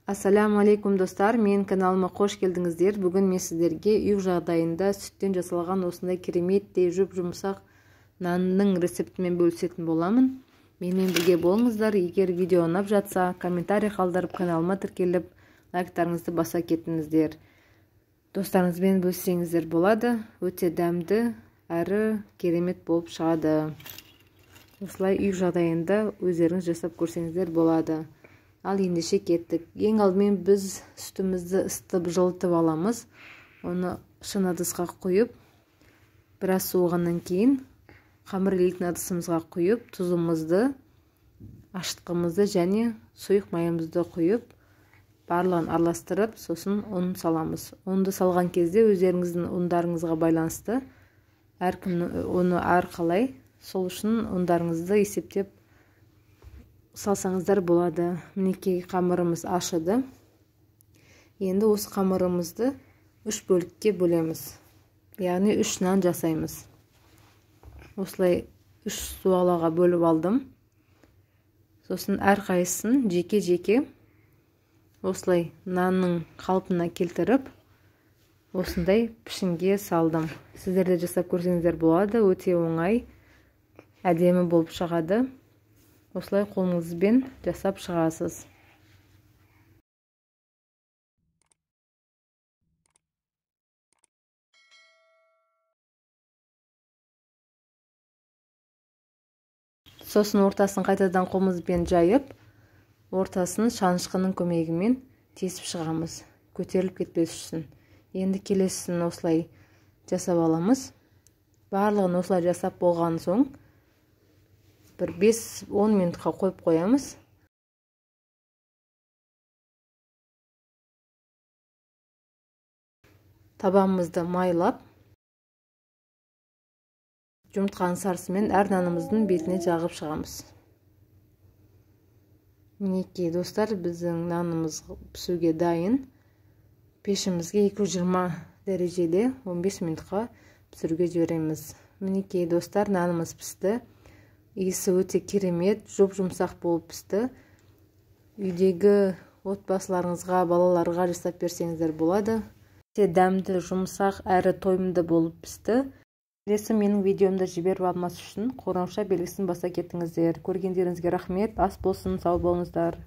Ассаляму алейкум достар, мен каналыма қош келдіңіздер. Бүгін мен сіздерге үй жағдайында сүттен жасалған осындай кереметтей жұп-жұмсақ нанның рецептімен бөлісетін боламын. Менімен бірге болыңыздар. Егер видео ұнап жатса, комментарий қалдырып, каналыма тіркеліп, лайктарыңызды баса кетіңіздер. Достарыңызбен бөліссеңіздер болады. Өте дәмді әрі керемет болып шығады. Осылай үй жағдайында өздеріңіз жасап көрсеңіздер болады. Ал ендеше кеттік. Ең алдымен біз сүтімізді ысытып жылытып аламыз. Оны шыны ыдысқа құйып, біраз суығаннан кейін қамыр илейтін ыдысымызға құйып, тұзымызды, ашытқымызды және сұйық майымызды құйып, барлығын араластырып, сосын ұн саламыз. Ұнды салған кезде өздеріңіздің ұндарыңызға байланысты, әркімнің ұны әрқалай, сол үшін ұндарыңызды есептеп салсаңыздар болады. Мінекей қамырымыз ашыды. Енді осы қамырымызды 3 бөлікке бөлеміз. Яғни 3 нан жасаймыз. Осылай 3 суалаға бөліп алдым. Сосын әрқайсысын жеке-жеке осылай нанның қалпына келтіріп, осындай пішінге салдым. Сіздер де жасап көрсеңіздер болады. Өте оңай, әдемі болып шығады. Осылай қолыңызбен жасап шығасыз. Сосын ортасын қайтадан қолымызбен жайып, ортасын шанышқының көмегімен тесіп шығамыз, көтеріліп кетпес үшін. Енді келесісін осылай жасап аламыз. Барлығын осылай жасап болған соң бір 5-10 минутқа қойып қоямыз. Табамызды майлап, жұмыртқаның сарысымен әр нанымыздың бетіне жағып шығамыз. Мінекей достар, біздің нанымыз пісуге дайын. Пешімізге 220 дәрежеде 15 минутқа пісіруге жібереміз. Мінекей достар, нанымыз пісті. Иісі өте керемет, жұп-жұмсақ болып пісті. Үйдегі отбасыларыңызға, балаларға жасап берсеңіздер болады. Өте дәмді, жұмсақ әрі тойымды болып пісті. Келесі менің видеомды жіберіп алмас үшін қоңырауша белгісін баса кетіңіздер. Көргендеріңізге рахмет. Ас болсын, сау болыңыздар.